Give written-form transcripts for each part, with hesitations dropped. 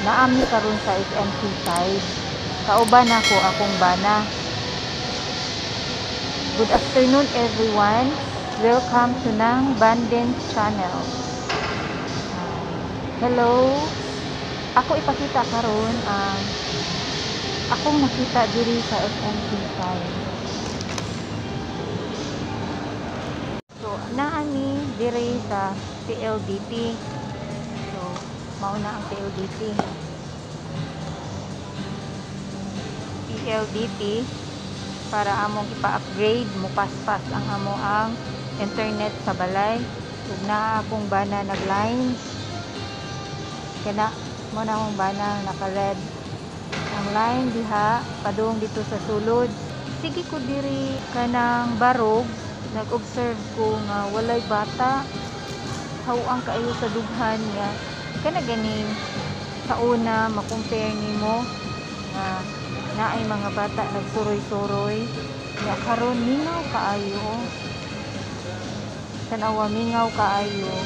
Naami karon sa SMC 5. Kauban ako akong bana. Good afternoon, everyone. Welcome to Nang Bandens Channel. Hello. Ako ipakita karon ang akong nakita diri sa SMC 5. So, naami diri sa PLDT. So, mao na ang PLDT. PLDT para among ipa-upgrade, mupaspas ang amo ang internet sa balay. Ug naa akong bana nag-line. Kana mo na akong bana naka-red. Ang line diha padung dito sa sulod. Sige ko diri kanang barog, nag-observe ko nga walay bata. Hawang kaayo sa dughan nga kana ganing sa una ma-compare nimo nga naay mga bata nagsuroy-suroy nga karon mingaw kaayo. Tan-awa, mingaw kaayo.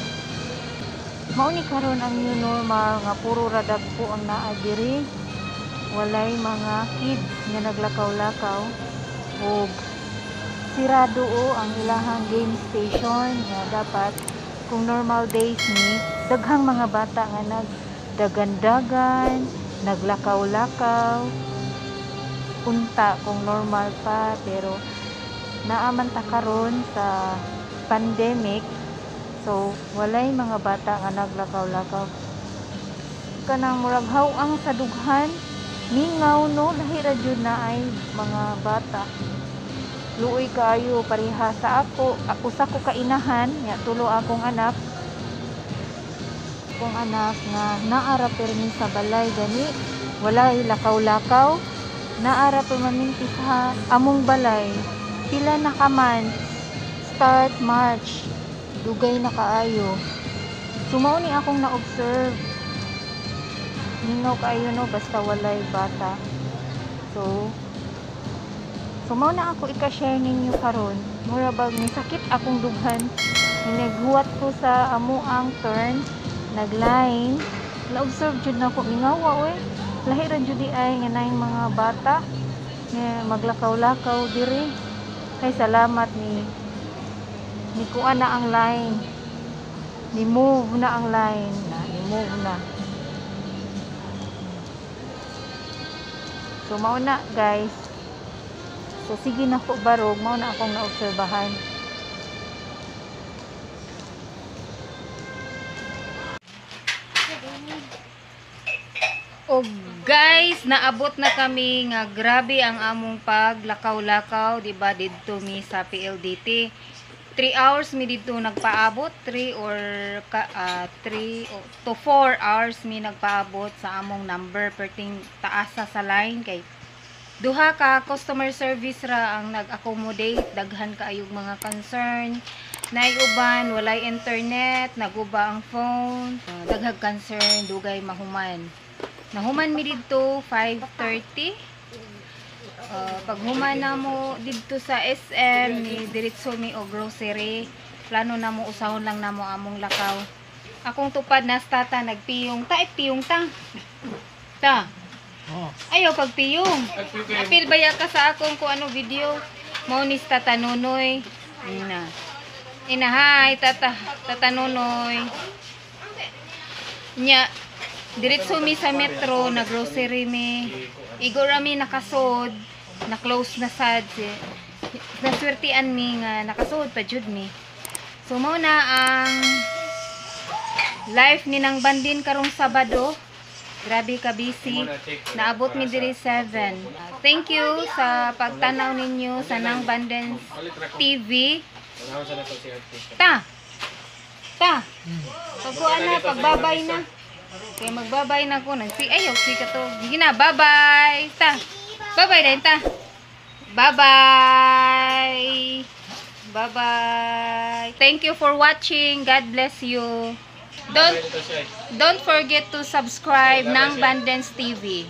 Mao ni karon ang new normal nga puro ra dagko ang naa diri. Walay mga kids nga naglakaw-lakaw ug sirado o ang ilahang game station nga dapat kung normal days ni daghang mga bata nga nagdagandagan, naglakaw-lakaw unta kung normal pa, pero naaman ta karon sa pandemic, so walay mga bata nga naglakaw-lakaw. Kanang murag haw-ang sa dughan, mingaw no, lahi ra jud na ay mga bata. Luoy kaayo pareha sa ako, usa ko kainahan nya tulo akong anak. Akong anak nga naara permi sa balay gani, walay lakaw-lakaw. Naara permanente sa among balay. Pila na ka months, start March, dugay na kaayo. So mao ni akong na-observe. Mingaw kaayo no, basta walay bata. So mao na ako ika-share ninyo karon. Mura bag ni sakit akong dughan. Naghuwat ko sa amo ang turn, nagline. Na-observe jud nako mingawa oy. Lahi ra jud di ay nga naay mga bata nga maglakaw-lakaw diri. Kay salamat ni kuan na ang line. Ni move na ang line na, ni move na. So mao na guys. So sige na ko barog, mao na akong naobserbahan. O guys, naabot na kami nga grabe ang among paglakaw-lakaw, di ba, didto mi sa PLDT. 3 hours mi didto nagpaabot, 3 to 4 hours mi nagpaabot sa among number perting taasa sa line kay duha ka customer service ra ang nag-accommodate, daghan kaayog mga concern. Naay uban walay internet, naguba ang phone, daghang concern, dugay mahuman. Nahuman mi didto 5:30. Paghuman na mo didto sa SM, ni diretso mi og grocery. Plano na mo usahon lang namo among lakaw. Akong tupad na tata nagpiyong ta, piyong ta. Ta. Oh. Ayaw pagpiyong. Apil baya ka sa akong kung ano video. Mao ni Tata Nonoy. Ina. Ina, hi Tata, Tata Nonoy. Nya diretso mi sa metro, na grocery mi. Igo ra mi nakasod, na close na sad. Naswertian mi nga nakasod pa jud mi. So mao na ang life ni nang Bandin karong Sabado. Grabe ka busy. Naabot mi diri 7. Thank you sa pagtanaw ninyo sa Nang Bandens TV. Ta. Ta. Pagkuan na, pagbabay na. Okay, magbabay na ko. Nagsi, ayaw, si ka to. Sige na, bye-bye. Ta. Bye-bye din, ta. Bye-bye. Bye-bye. Thank you for watching. God bless you. Don't forget to subscribe Nang Bandens TV.